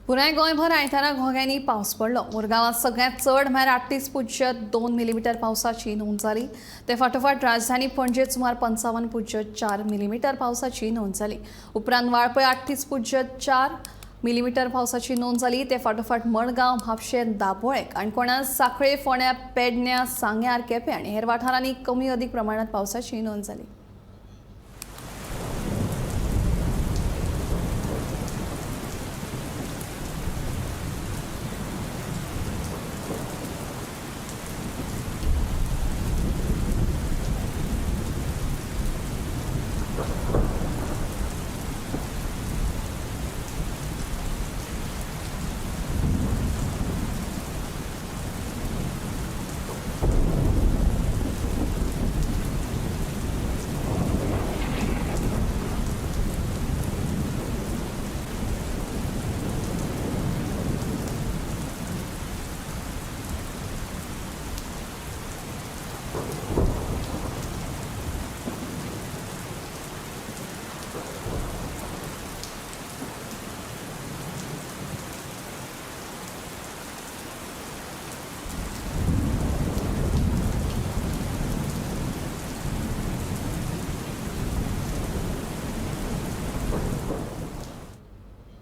पुराय गोंयभर आयतारा घोग्यांनी पावस पडलो. मुरगांवांत सगळ्यांत चड म्हळ्यार 38.2 मिलीमीटर पावसाची नोंद जाली. ते फाटोफाट राजधानी पणजेत सुमार 55.4 मिलीमीटर पावसाची नोंद जाली. उपरांत वाळपय 38.4 मिलीमीटर पावसाची नोंद जाली. ते फाटोफाट मडगांव, म्हापशें, दाबोळे, काणकोणां, सांखळे, फोंड्या, पेडण्यां, सांग्यार, केपें आनी हेर वाठारांनी कमी अदीक प्रमाणात पावसाची नोंद जाली.